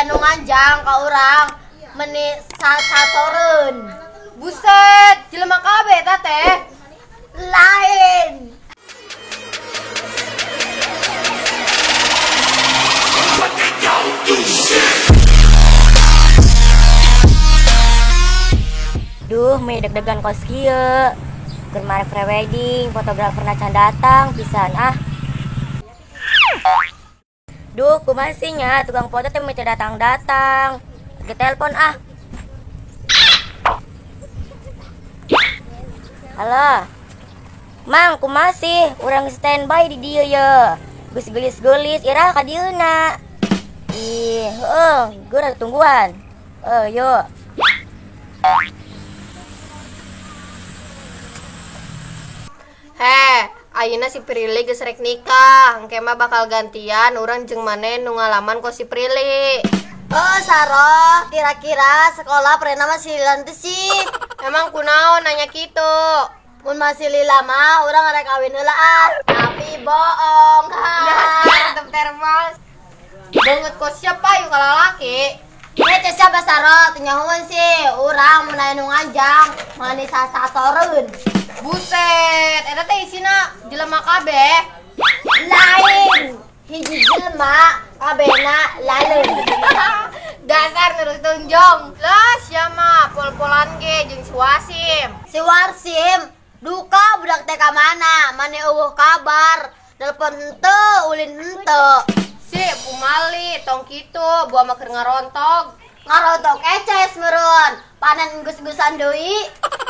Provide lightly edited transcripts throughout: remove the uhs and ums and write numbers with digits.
nu nganjang ka urang meni satoreun. Buset, jelema kabeh eta teh. Lain. Duh, meni deg-degan kos kieu. Keur marek prewedding, fotograferna can datang pisan ah. Duh, kumaha sih nya tukang foto teh meni teu datang-datang. Ge telepon ah. Halo. Mang, kumaha sih? Urang standby di dieu ye. Geus geulis-geulis iraha ka dieuna. Ih, heueuh, geura tungguan. Yuk. Heh, ayeuna si Prilly geus rek nikah. Engke mah bakal gantian urang jeung maneh nu ngalaman ku si Prilly. Oh, Saro, kira-kira sekolah pernah masih lila teu sih? Emang kunaon nanya kitu? Mun masih lila mah urang rek kawin heula ah. Tapi bohong. Dasar termos. Banget kos siapa yuk kalalaki? Eh, siapa Saro? Teu nyahoan sih. Urang mun aya nu nganjang, mani sasatoreun. Buset, eta teh isina jelema kabeh. Lain, hiji jelema kabehna laleun. Dasar nurut tunjong. Lah sia mah pol-polan ge jeung si Wasim. Si Warsim duka budak teh ka mana? Mane eueuh kabar. Telepon henteu, ulin henteu. Si pumali tong kitu, buah mah keur ngarontok. Ngarontok eces meureun. Panen geus-geusan deui.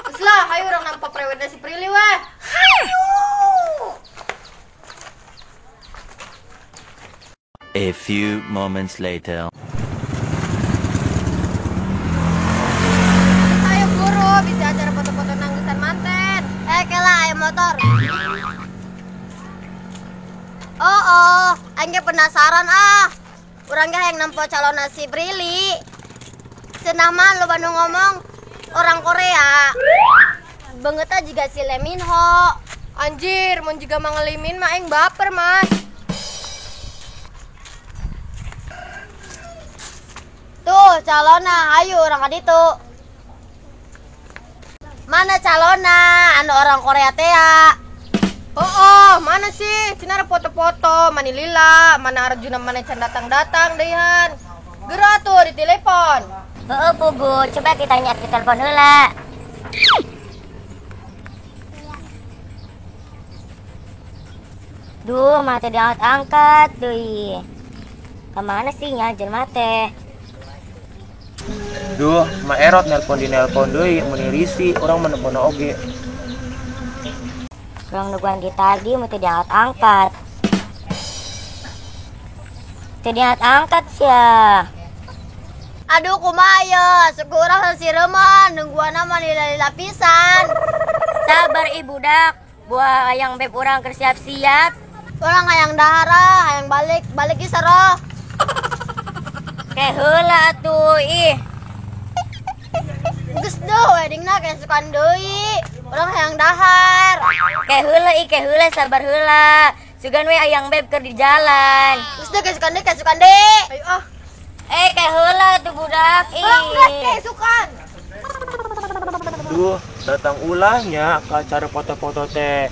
Geus lah, hayu urang nampak prewedna si Prilly weh. Hayu. A few moments later. Ayo buru, bisa acara foto-foto nanggisan manten. Kela ayo motor. Oh, aing ge penasaran ah. Urang ge hayang nempo calon si Prilly. Cenah mah loba nu ngomong orang Korea. Beungeutna jiga si Lee Min Ho. Anjir, mun jiga mangelimin mah aing baper, Mas. Tuh calona, ayo urang ka ditu. Mana calona anu orang Korea teh ya? Oh, mana sih? Cenah foto-foto, mani lila, mana Arjuna mana can datang-datang dehan. Geura tuh di telepon. Heeh, pugu, coba kita tanya di telepon heula. Duh, mah teu diangkat-angkat deui. Ka mana sih nya jelema teh? Duh, ma erot nelpon di nelpon deui, meuni risi urang mah nelpon oge. Kurang nungguan di tadi mah teu diangkat-angkat. Teu diangkat-angkat sia. Aduh kumaha ye, suku urang sireuman nungguanna mah lila-lila pisan. Sabar ibu dak, buah hayang beb urang keur siap-siap. Urang hayang dahar ah, hayang balik, balik ge saro. Ke heula atuh ih. Geus deuh weddingna kesukan deui. Urang hayang dahar. Ke heula ih, ke heula sabar heula. Sugan we hayang beb keur di jalan. Geus deuh kesukan deui, kesukan deui. Ayo ah. Ke heula tuh budak ih. Geus kesukan. Duh, datang ulahnya ke acara foto-foto teh.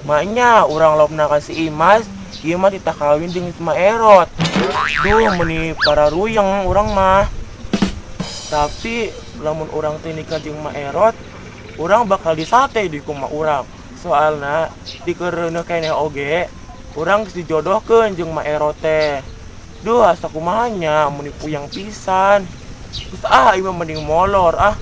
Maknya urang lobna ka si Imas, ieu mah titah kawin jeung si Erot. Duh, meuni pararuyeng urang mah. Tapi lamun urang teh nikah jeung Ma Erot, urang bakal disate di kuma urang. Soalna dikereuneuh keneh oge, urang geus dijodohkeun jeung Ma Erot teh. Duh, asa kumaha nya meuni puyang pisan. Geus ah, ieu mah mending molor ah.